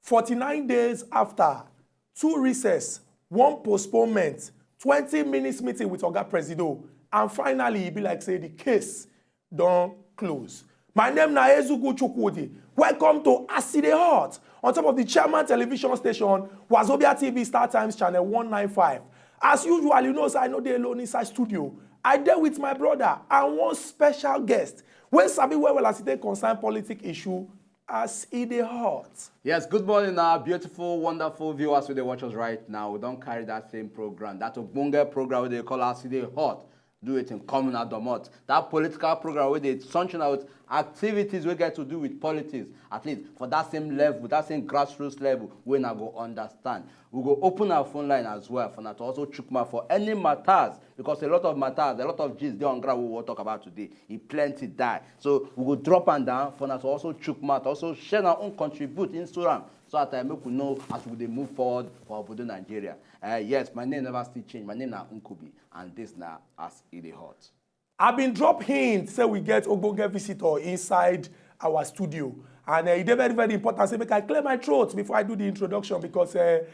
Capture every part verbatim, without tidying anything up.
Forty-nine days after, two recess, one postponement, twenty minutes meeting with Oga Presido, and finally, e be like say the case don close. My name na Ezugu Chukwudi. Welcome to As E Dey Hot on top of the Chairman Television Station, Wazobia T V Star Times Channel one nine five. As usual, you know say I no dey alone inside studio. I dey with my brother and one special guest wey sabi well well as e take concern politic issue. As E Dey Hot. Yes, good morning, our beautiful, wonderful viewers wey dey watch us right now. We don carry that same program, that ogbonge program wey dey call As E Dey Hot. Do it in common and domot. That political program wey dey sunshine out activities wey get to do with politics, at least for that same level, that same grassroots level, wey una go understand. We go open our phone line as well for una to also chook mouth for any matters, because a lot of matters, a lot of gist dey on ground wey we wan talk about today. E plenty die. So we go drop am down for una to also chook mouth, also share una own contribute into am, so that, uh, make we know as we dey move forward for obodo Nigeria. Uh, yes, my name never still change. My name na Nkubi, and this na As E Dey Hot. I been drop hint say we get ogbonge visitor inside our studio, and, uh, e dey very, very important say make I clear my throat before I do the introduction, because, uh,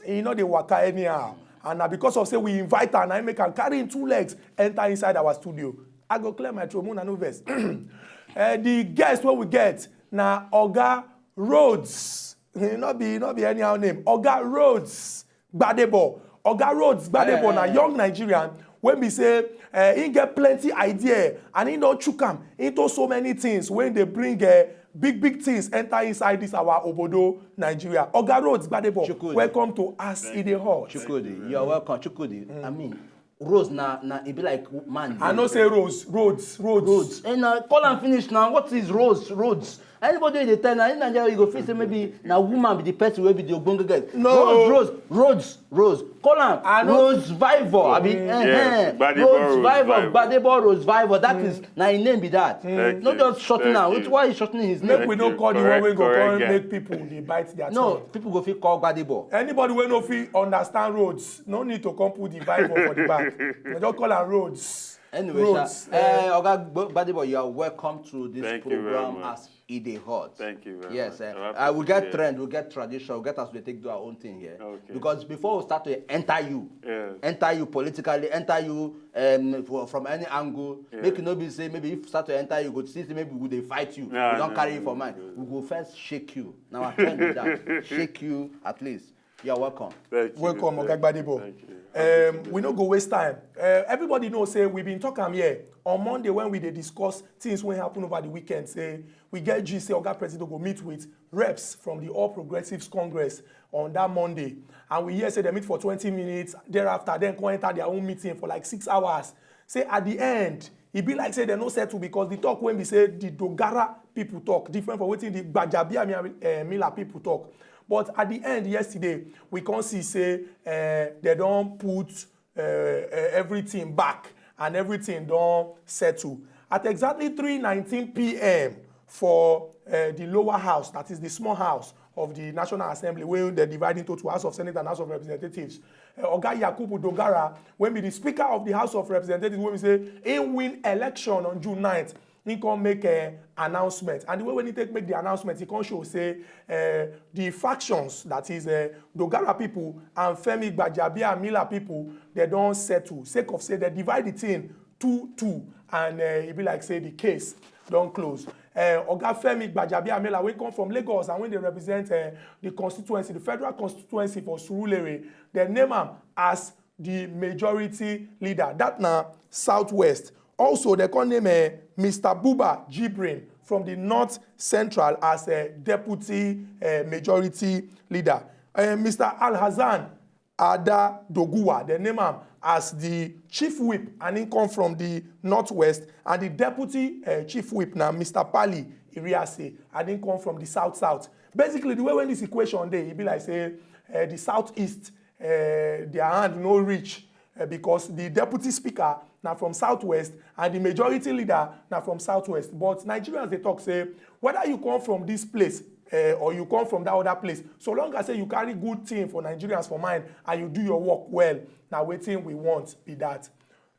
e no dey waka anyhow. And na because of say we invite am, na im make am carry im two legs enter inside our studio. I go clear my throat, make una no vex. Uh, the guest wey we get na Oga Rhodes. No be, no be anyhow name. Oga Rhodes Gbadebo. Oga Rhodes Gbadebo na, eh, young Nigerian wey be say, eh, he get plenty idea and he don chook am into so many things wey dey bring, eh, big, big things enter inside this our obodo Nigeria. Oga Rhodes Gbadebo, Chukwudi, welcome to As E Dey Hot. Chukwudi, you are welcome. Chukwudi, I mean, Rose na, na, e be like man. I no say Rose, Rhodes, Rhodes. Rhodes. Eh, na, call am finish now. What is Rose? Rhodes. Anybody wey dey tell na in Nigeria, you go feel say maybe na woman be the person wey be the ogbonge girl. No. Rose, Rose, Rose, Rose. Call am, I know. Rose Vivor, abi? Mm. Eh, yes, eh. Gbadebo Rose Vivor, Vivor. Gbadebo Rose Vivor. That is, na im name be that. Thank you. No just shorten am. Thank you. Why you shortening his name? Make we no call the one wey go come make people dey bite their tongue. No, people go fit call Gbadebo. Anybody wey no fit understand Rhodes, no need to come put the Vivor for the back. Dem just call am Rhodes. Anyway, Rhodes, sha, eh, eh, Oga Gbo-, Gbadebo, you are welcome to this program. Thank you very much. As E Dey Hot. Thank you very much. Yes, eh, I uh, we get appreciate trend, we get tradition, we get as we take do our own thing here. Okay. Because before we start to enter you, yes, enter you politically, enter you, um, for, from any angle, yes, make e no be say maybe if we start to enter you, go see say maybe we dey fight you. No, we don, no, carry you for mind. No, no. We go first shake you. Now I tell you that. Shake you at least. You are welcome. Thank you. Welcome, Oga Gbadebo. Thank you. Um, we no go waste time. Uh, everybody know say we been talk am here on Monday when we dey discuss things wey happen over the weekend. Say we get gist say Oga Presido go meet with reps from the All Progressives Congress on that Monday, and we hear say dem meet for twenty minutes. Thereafter, dem come enter their own meeting for like six hours. Say at the end, e be like say dem no settle, because the talk wey be say the Dogara people talk different from wetin the Gbajabiamila, eh, people talk. But at the end yesterday, we come see say, eh, dem don put, eh, eh, everything back and everything don settle. At exactly three nineteen p m for, eh, the lower house, that is the small house of the National Assembly, wey dem divide into two, House of Senate and House of Representatives, eh, Oga Yakubu Dogara, wey be the Speaker of the House of Representatives, wey be say he win election on June ninth, he come make, eh, announcement. And the way wey he take make the announcement, he come show say, eh, the factions, that is, eh, Dogara people and Femi Gbajabiamila people, dem don settle. Sake of say dem divide the thing two two, and, eh, e be like say the case don close. Eh, Oga Femi Gbajabiamila, wey come from Lagos and wey dey represent, eh, the constituency, the federal constituency for Surulere, dem name am as the majority leader. That na Southwest. Also, dem come name, eh, Mister Buba Jibrin from the North Central as, eh, deputy, eh, majority leader. Eh, Mister Alhazan Ada Doguwa, dem name am as the chief whip, and he come from the Northwest, and the deputy, eh, chief whip na Mister Pali Iriase, and he come from the South South. Basically, the way wey this equation dey, e be like say, eh, the Southeast, eh, their hand no reach, eh, because the deputy speaker na from southwest, and the majority leader na from southwest. But Nigerians dey talk say, whether you come from this place, eh, or you come from that other place, so long as say you carry good thing for Nigerians for mind and you do your work well, na wetin we want be that.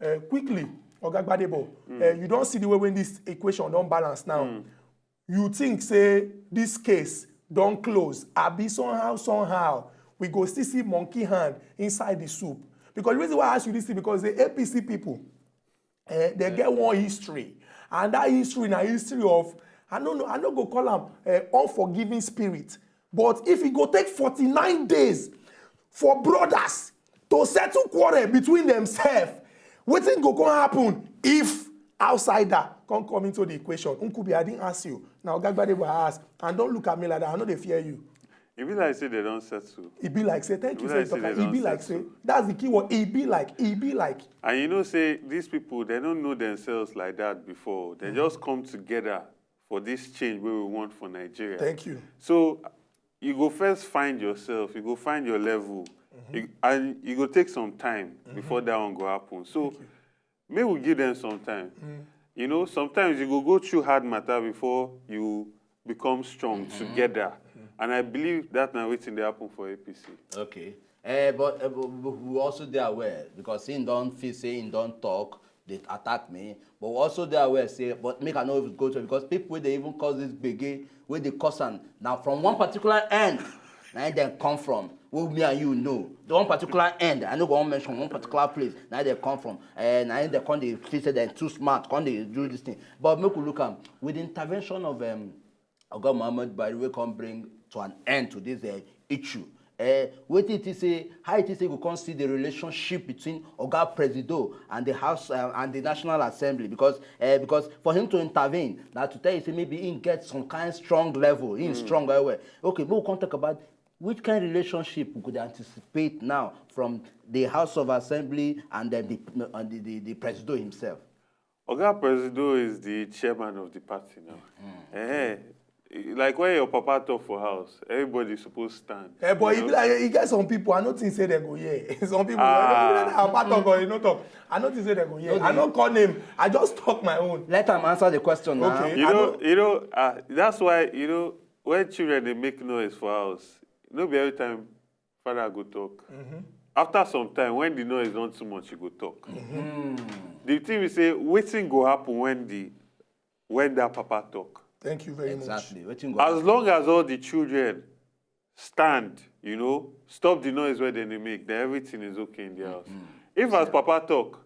Eh, quickly, Oga Gbadebo, eh, you don see the way when this equation don balance now. You think say this case don close, abi somehow, somehow, we go still see monkey hand inside the soup? Because the reason why I ask you this thing, because the A P C people, eh, they get one history, and that history na history of, I no know, I no go call am, eh, unforgiving spirit. But if e go take forty-nine days for brothers to settle quarrel between themselves, wetin go come happen if outsider come come into the equation? Nkubi, I didn't ask you. Now, Oga Gbadebo, I ask, and don't look at me like that. I no dey fear you. E be like say they don settle. E be like say, thank you, E be say like say talk. they E be don like say, settle. That's the key word. E be like, e be like. And you know say these people, they don't know themselves like that before. They just come together for this change wey we want for Nigeria. Thank you. So you go first find yourself, you go find your level, you- and you go take some time before that one go happen. So make we give them some time. You know, sometimes you go go through hard matter before you become strong together. And I believe that na wetin dey happen for A P C. Okay. Uh, but, uh, but, but we also dey aware because he don feel say he don talk, they attack me. But we also dey aware say, but make I no go to, because people wey dey even cause this gbege, wey dey cause am, na from one particular end na im dem come from. Wey me and you know, the one particular end, I no go wan mention one particular place na im dem come from. Uh, na im dem come dey feel say dem too smart, come dey do this thing. But make we look am with the intervention of um, Oga Muhammad Buhari, wey come bring to an end to this uh, issue. Uh, wetin you think say, how you think say you go come see the relationship between Oga Presido and the House uh, and the National Assembly? Because uh, because for him to intervene, na to tell you say maybe he get some kind strong level, he strong well well. Okay, make we come talk about which kind relationship we could anticipate now from the House of Assembly and then the and the, the, the Presido himself. Oga Presido is the chairman of the party now. Eh, like when your papa talk for house, everybody suppose stand. Eh, but you e be know? Like e get some people, I no think say they go hear. Some people, Ah. when they papa talk or you no talk, I no think say they go hear. I no call name. I just talk my own. Let am answer the question now. Okay. You I know, don't- you know, uh, that's why, you know, when children they make noise for house, no be every time father go talk. After some time, when the noise not too much, you go talk. The thing we say, wetin go happen when the when that papa talk. Thank you very much. Exactly. Wetin go As happen? Long as all the children stand, you know, stop the noise where they dey make, then everything is okay in the house. If as papa talk,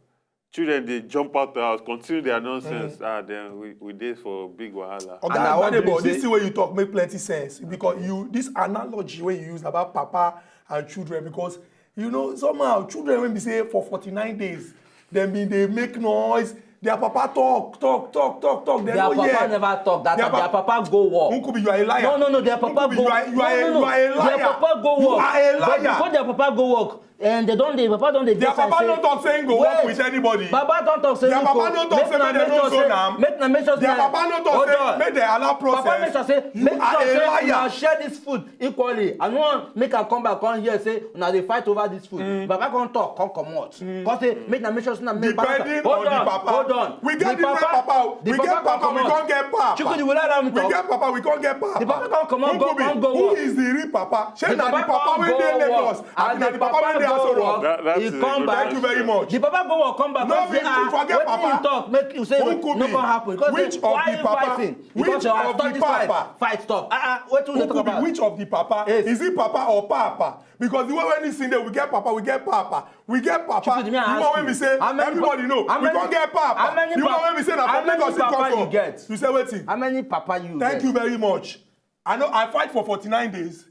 children they jump out the house, continue their nonsense, ah, then we, we dey for big wahala. Oga And I wan Gbadebo, believe this say- thing wey you talk make plenty sense, because you, this analogy wey you use about papa and children, because you know somehow children wey be say for forty-nine days dem bin dey make noise, their papa talk talk talk talk talk, dem Their no papa hear. Never talk that Their time. Their pa- papa go work. Nkubi, you are a liar. No, no, no. Their papa Nkubi, go. you are, you are, No, a, no, no. you are a liar. Their papa go You work. Are a But liar. Before their papa go work, and they don dey. Papa don dey. Their Vex am papa say, no talk say he go work wait, with anybody. Baba don talk say Their make papa una- no talk make say una make dem make no sure zone say am. Make una make sure Their say papa no talk hold say on. Make dem allow process. Papa make sure say You make are sure a say liar. Una share this food equally. I no wan make am come back come here say una dey fight over this food. Baba come talk, come comot. Come say make una make sure say una make balance. Depending Hold on the on, papa. Hold on. We get The different papa. The We get papa, we comot. come get papa. Chukwudi, will allow me We talk. get papa, we come get papa. The papa come comot, go, Nkubi, come go who work. is the real papa? Shey The na the papa papa come wey go dey work. Lagos? Abi As na the the papa papa wey dey go Aso Rock? work, That- that he is a come good back. Thank you very much. The papa go work, come back. No Come say, be to ah, forget wetin papa. you talk make you say Nkubi, no come happen. Come say, which of why the you papa? Fighting? Which Because you are of the satisfied. Papa? Fight stop. Ah, ah, wetin we talk Nkubi, about? Which of the papa? Yes. Is it papa or papa? Because the way when this thing dey, we get papa, we get papa, we get papa. Chukwudi, may I The ask one wey you, be say how many everybody pa- know. how We many- come get papa. how many The one pa- wey be say na how from many Lagos he papa come you from. Get? You say wetin? How many papa you Thank get? You very much. I know I fight for forty-nine days.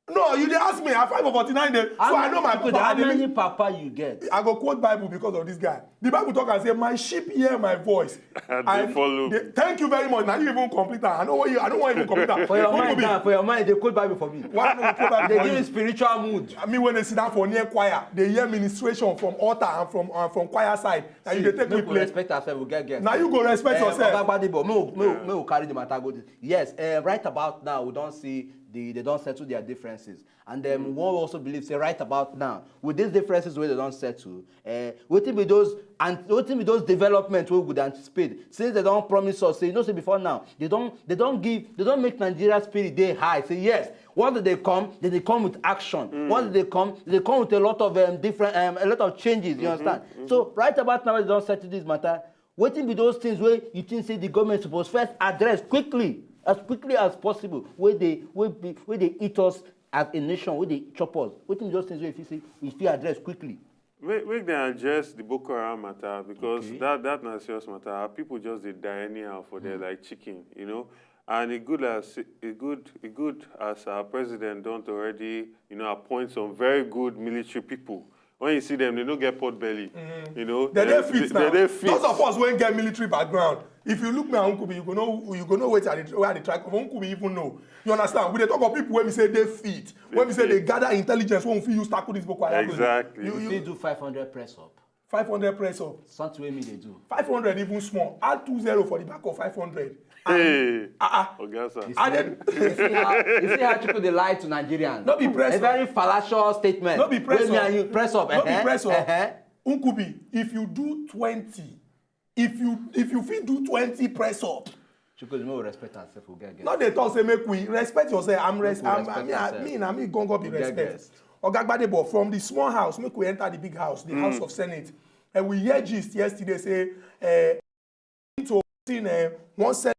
No, you dey ask me. I fight for forty-nine days, so I know my Chukwudi, papa. How I dey many make- papa you get? I go quote Bible because of this guy. The Bible talk and say, "My sheep hear my voice." And they follow me. Thank you very much. Now you even complete that. I don't want you. I don't want even complete that. For your Who mind be- now, for your mind, they quote Bible for me. Why not quote They Bible for give you you? Spiritual mood. I mean, when they sit down for near choir, they hear ministration from altar and from and from choir side. Now you dey take me Make we play. Respect ourselves. We get get. Now you go respect Eh, yourself. Oga Gbadebo, make we- make we- make we carry the matter go. This. Yes, uh, right about now we don see the they don settle their differences, and then we wan also believe say right about now with these differences wey they don settle, uh, wetin be those And wetin be those developments wey we go dey anticipate, since dem don promise us, say, you know, say before now, dem don, dem don give, dem don make Nigeria spirit dey high. Say yes, once dem dey come, dem dey come with action. Once dem dey come, dem dey come with a lot of, um, different, um, a lot of changes. You understand? So right about now, dem don settle this matter. Wetin be those things wey you think say the government suppose first address quickly, as quickly as possible, wey dey, wey be, wey dey eat us as a nation, wey dey chop us? Wetin be those things wey you fit say we fit address quickly? Make, make dem address the Boko Haram matter, because Okay. that, that na serious matter. Our people just dey die anyhow for there like chicken, you know. And e good as, e good, e good as our president don already, you know, appoint some very good military people. When you see them, they no get pot belly. You know, They dey fit now. They dey fit. Those of us wey get military background, if you look me and Nkubi, you go know, you go know wetin I dey, where I dey try come from. Nkubi even know. You understand? We dey talk of people wey be say dey fit, wey be say dey gather intelligence wey we fit use tackle this Boko Haram. Exactly. You, You you, fit do five hundred press up. five hundred press up. Something wey me dey do. Five hundred even small. Add two zero for the back of five hundred. Hey, Ah, ah. Oga sir. You I see, dey- you see how, you see how people dey lie to Nigerians. No be press A up. Very fallacious statement. No be press Wey me up. and you press up. No be Eh-heh, press up. Eh-heh. Nkubi, if you do twenty, if you, if you fit do twenty press up, Chukwueze, make we respect ourselves. We get, get. No dey talk say make we respect yourself. I'm res- Make we I'm, respect I mean, I ourselves. mean, I mean, gon go be We get respect. Guest. Oga Gbadebo, from the small house, make we enter the big house, the House of Senate, and we hear gist yesterday say, uh, to uh, one Senate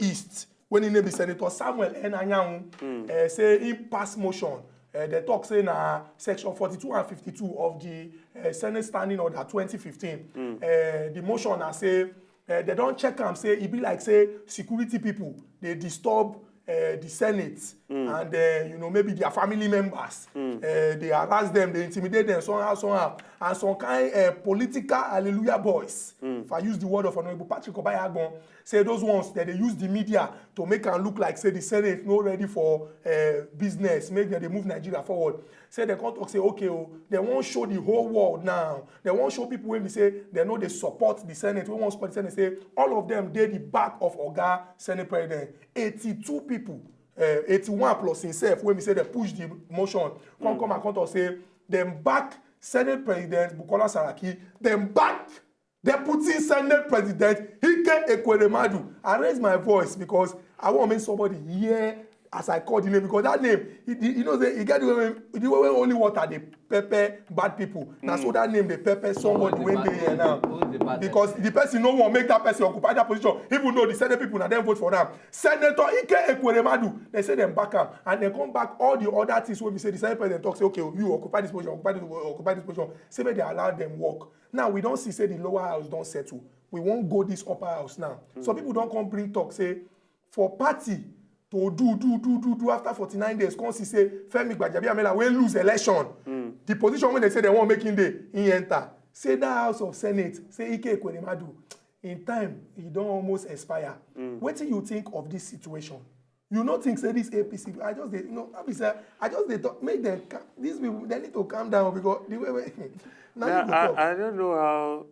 East, when he name be Senator Samuel N Anyanwu, uh, say he pass motion. Uh, they talk say na section forty-two and fifty-two of the uh, Senate Standing Order twenty fifteen. Uh, the motion na say uh, they don check am, say e be like say security people dey disturb uh, the Senate and uh, you know, maybe their family members. Uh, they harass them, they intimidate them somehow, somehow, and some kind uh, political hallelujah boys. If I use the word of Honorable Patrick Obayagbon, say those ones that they use the media to make am look like say the Senate no ready for uh, business, make dem dey move Nigeria forward. Say they come talk say, okay, oh, they wan show the whole world now. They wan show people wey be say they no dey support the Senate, wey wan support the Senate. Say all of them dey the back of Oga Senate President. Eighty-two people, uh, eighty-one plus himself, wey be say they push the motion, come come and come talk say dem back Senate President Bukola Saraki, dem back Deputy Senate President Ike Ekweremadu. I raise my voice because I wan make somebody hear as I call the name, because that name, you, you know say e get the way, the way wey only water dey pepper bad people. Na so that name dey pepper somebody wey dey here now. Because the person no wan make that person occupy that position, even though the Senate people na dem vote for am. Senator Ike Ekweremadu, they say dem back am, and they come back all the other things wey be say the Senate President talk say, okay, you occupy this position, occupy this, occupy this position. Say make they allow them work. Now we don see say the lower house don settle. We wan go this upper house now. Some people don come bring talk say for party to do, do, do, do, do after forty-nine days, come see say Femi Gbajabiamila wey lose election, the position wey they say they wan make him dey, he enter. Say that House of Senate, say Ike Ekweremadu, in time, e don almost expire. Wetin you think of this situation? You no think say this A P C? I just dey, you know, I be say, I just dey talk, make them, ca- these people, they need to calm down, because the way wey now Nah, you go talk. I, I don't know how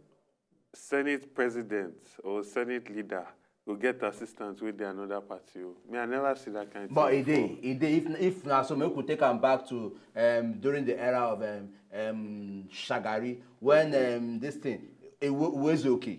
Senate president or Senate leader go get assistance with the another party. Oh. Me, I never see that kind of But thing e dey, e dey. If, if na so, make we take am back to um, during the era of um, um, Shagari, when um, this thing, Uwezuoke,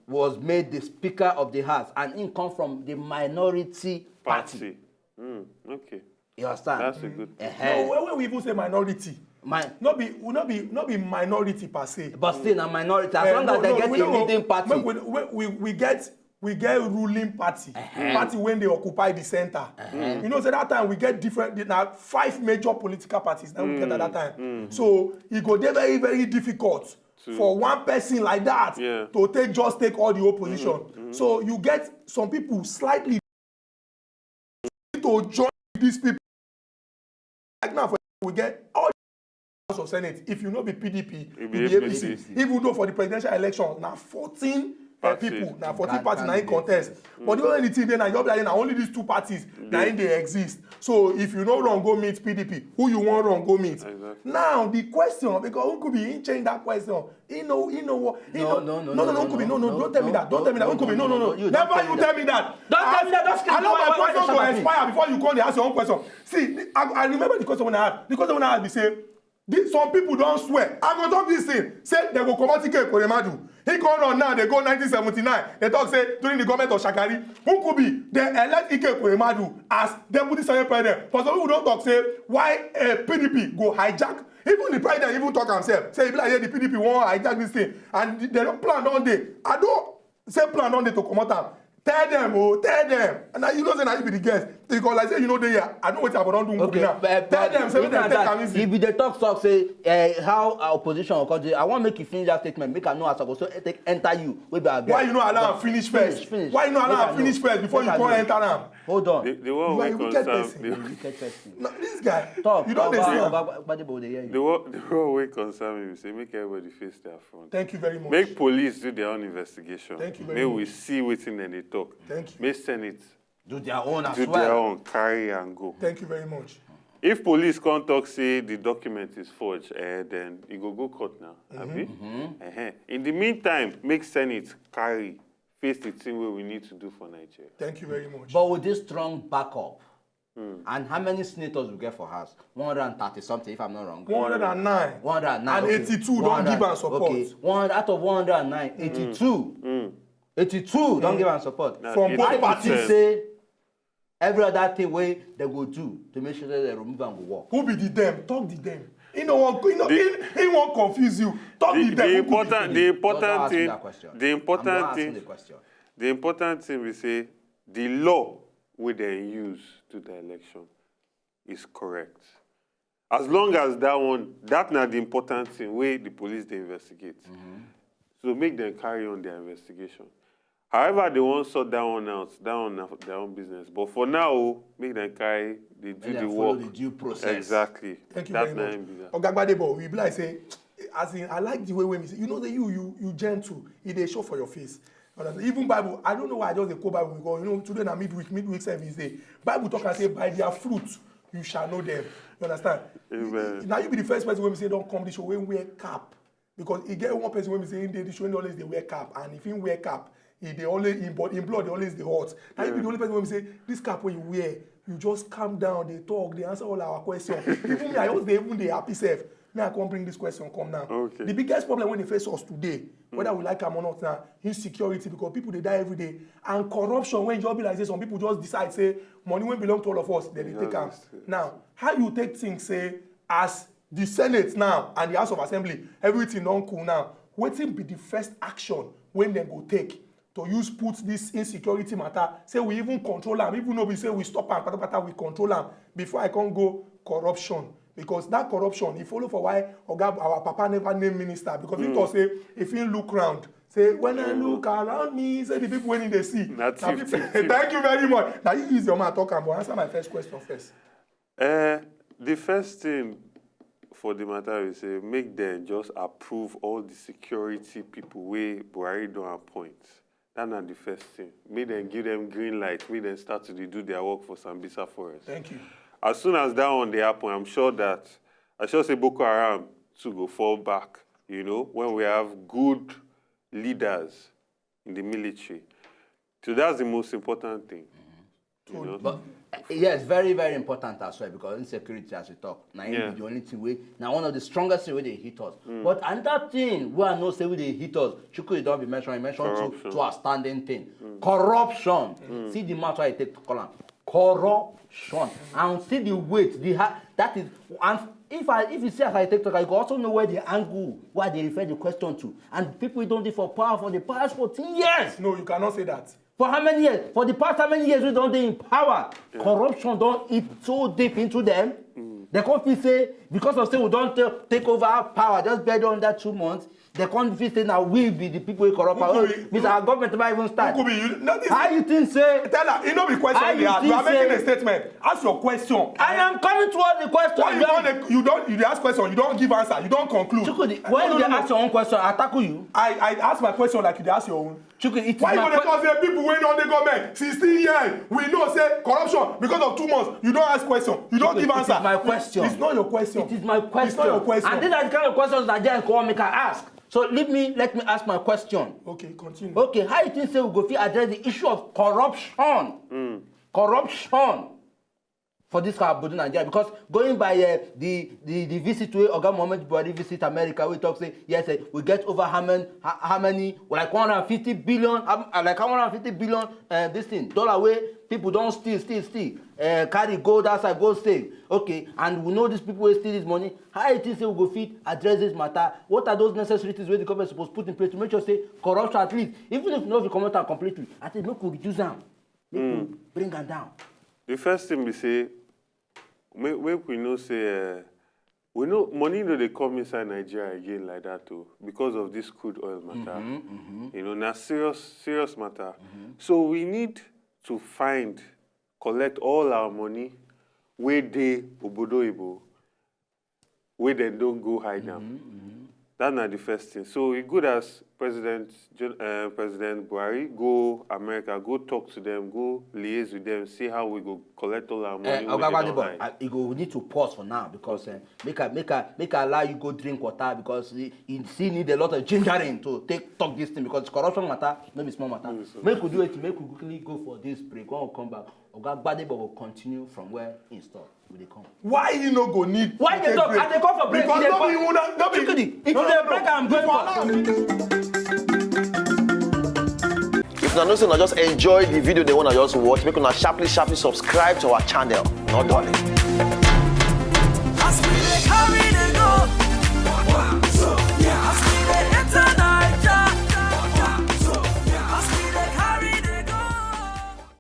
was made the Speaker of the House, and he come from the minority party. Party. Mm, okay. You understand? That's a good thing. Eh-heh. No, when, when we even say minority, My, no be, no be, no be minority per se. But still, na minority. As Eh, long no, as they no, get we a no go- leading party. Make we, we, we, we get, we get ruling party, party when they occupy the center. You know, so that time we get different. There are five major political parties that we get at that time. So it go dey very, very difficult for one person like that Yeah. to take, just take all the opposition. So you get some people slightly to join these people. Like now, for we get all the House of Senate. If you no be P D P, you You be be A P C. A P C. Even though for the presidential election, now fourteen uh, Parties. people, now fourteen That parties now in candidate. contest. But the only thing then I just like na only these two parties now in they exist. So if you no run go meet P D P, who you want run go meet? Exactly. Now the question, because who could be in change that question? He know, he know what? He No, know, no, no, no, no, no, no, could be no, no, no, no, don't tell me no, that, don't no, tell me that, no, who could be no, no, no, no, no. no, you don't Never tell you me tell that. me that. Don't tell me that, don't I know why- my why- why question you go shout at me? Expire before you call the ask your own question. See, I, I remember the question when I asked. The question when I asked, be say, This, some people don swear. I go talk this thing. Say they go comot Ike Ekwuremadu. He come run now. They go nineteen seventy-nine. They talk say during the government of Shagari, Nkubi, they elect Ike Ekwuremadu as deputy senate president. For some people don talk say why uh, P D P go hijack. Even the president even talk himself. Say e be like yeah, the P D P wan hijack this thing, and they don plan don dey. I don say plan don dey to comot am. Tell them, oh, tell them. And now you know say na you be the guest. You go like say you know dey here. I know wetin I for don do Nkubi Okay, now. but, Tell but them say make if dem na take that, am easy. If you dey talk talk say uh, how our opposition go come dey, I wan make you finish that statement. Make I know as I go so take enter you. Wey be our guest. Why you no allow am finish first? Finish, finish. Why you no Make allow I am finish know. First before Make you I come know. Enter am? Hold on. The, the one You are wey a wicked concern person. the, You get person. No, this guy. Talk. You don dey Oga- see am. Oga- Oga- Gbadebo dey hear you. the, one, the one wey concern me be say make everybody face their front. Thank you very much. Make police do their own investigation. Thank you very Make much. We see wetin dem dey talk. Thank you. Make Senate Do their own as do well. Their own, carry and go. Thank you very much. If police come talk say the document is forged, eh, then e go go court now. Abi? Eh-heh. In the meantime, make Senate carry face the thing wey we need to do for Nigeria. Thank you very much. But with this strong backup, and how many senators we get for house? One hundred and thirty something, if I'm not wrong. One hundred and nine. One hundred and nine. And Okay. eighty-two don One hundred, give am support. Okay. One hundred, out of one hundred and nine, eighty-two. eighty-two don give am support. Na From both I parties. Think say every other thing wey dem go do to make sure say dem remove am go work. Who be the dem? Talk the dem. He no wan. He no. The- he, he wan confuse you. Talk the, The, dem. the Who could important, be the Don't ask important me thing, that question. The I'm not important asking thing, the question. The important thing be say the law wey dem use do the election is correct. As long as that one, that na the important thing wey the police dey investigate. So make dem carry on their investigation. However, they wan sort that one out. That one na their own business. But for now, oh, make dem carry dey do Make the dem follow work. The due process. Exactly. Thank you That very na much. Im be that. Oga Gbadebo, we be like say, as in, I like the way when you say, you know, say you you you gentle. E dey show for your face. Understand? Even Bible, I don't know why I just dey quote Bible because you know today na midweek, midweek service day. Bible talk and say by their fruit you shall know them. You understand? Amen. Now you be the first person when we say don't come this show when wear cap. Because e get one person wey be say him dey this show, him always dey wear cap, and if him wear cap, e dey always him, body, him blood dey always dey hot. Na you be the only person wey be say this cap wey you wear, you just calm down, dey talk, dey answer all our questions. Even me, I just dey even dey happy sef. Me, I come bring this question come now. Okay. The biggest problem wey dey face us today, whether we like am or not, na insecurity because people dey die every day, and corruption wey just be like say some people just decide say money wey belong to all of us, dem dey take am. Now, how you take think say as the senate now and the house of assembly, everything don cool now, wetin be the first action wey dem go take to use put this insecurity matter, say we even control am, even though we say we stop am patapata, we control am? Before I come go corruption, because that corruption e follow for why oga our papa never name minister, because he talk say if he look round, say when I look around me, say the people wey he dey see. Na thief, thief, thief. Thank you very much. Now you use your mouth talk am, but answer my first question first. Uh, the first thing for the matter is say make dem just approve all the security people wey Buhari don appoint. That na the first thing. Make dem give them green light. Make dem start to dey do their work for Sambisa Forest. Thank you. As soon as that one dey happen, I'm sure that I sure say Boko Haram too go fall back. You know, when we have good leaders in the military, so that's the most important thing. You know? But uh, yes, very very important as well because insecurity, as we talk, na im Yeah. Be the only thing wey na one of the strongest thing wey dey hit us. But another thing wey I know say wey dey hit us, Chukwudi don be mentioning, mention two Corruption. Two outstanding thing. Corruption. See the matter I take to call am corruption, and see the weight, the ha that is, and if I if you see as I take talk, you go also know where the angle where they refer the question to, and people wey don dey for power for the past fourteen years. No, you cannot say that. For how many years? For the past how many years we don dey in power? Corruption don eat so deep into them. They come feel say because of say we don ta- take over power, just barely under two months, they come feel say na we be the people wey corrupt power. Nkubi, Means our government never even start. Nkubi, you, no, this, How you think say? Tell her, e no be question How you dey you ask. think You are making say- A statement. Ask your question. I am coming towards the question. Why you don dey, you don, you dey ask question, you don give answer, you don conclude. Chukwudi, when No, you no, dey no, ask no. Your own question, I tackle you. I, I ask my question like you dey ask your own. Chukwudi, it is Why you my go dey que- talk say people wey don dey government sixteen years, we know say corruption because of two months, you don ask question, you don Chukwudi, give it answer. Is my question. It's not your question. It is my question. It's not your question. And these are the kind of questions that Jen come make I ask. So leave me, let me ask my question. Okay, continue. Okay, how you think say we go fit address the issue of corruption? Corruption. for this kind of Nigeria, because going by uh, the the the visit wey Oga Muhammad Buhari visit America, we talk say yes, uh, we get over how many how, how many, like, one hundred fifty billion, um, uh, like, one hundred fifty billion uh, this thing dollar wey people don steal steal steal uh, carry go that side go save. Okay, and we know these people wey steal this money. How you think say we go fit address this matter? What are those necessary things wey the government suppose put in place to make sure say corruption, at least, even if we no fit comot am completely, at least make we reduce am, make we bring am down? The first thing be say, make, make we know say uh, we know money no dey come inside Nigeria again like that o, because of this crude oil matter. You know, na serious serious matter. So we need to find, collect all our money wey dey obodo oyibo, wey dem don go hide am. That na the first thing. So e good as President Jon- uh, President Buhari go America, go talk to them, go liaise with them, see how we go collect all our money. Uh, Oga Gbadebo, uh, you go need to pause for now because uh, make I make I make I allow you go drink water because you, you still need a lot of gingering to take talk this thing because corruption matter no be small matter. Make we do it, make we quickly go for this break. When we come back, Oga Gbadebo will continue from where he stop. We dey come. Why you no go need? Why you dey talk? I dey come for break. Because You dey no come- be una, no be. Chukudi, if you dey break am, go for. If una know say una just enjoy the video, they wanna just watch, make una sharply sharply subscribe to our channel. No darling.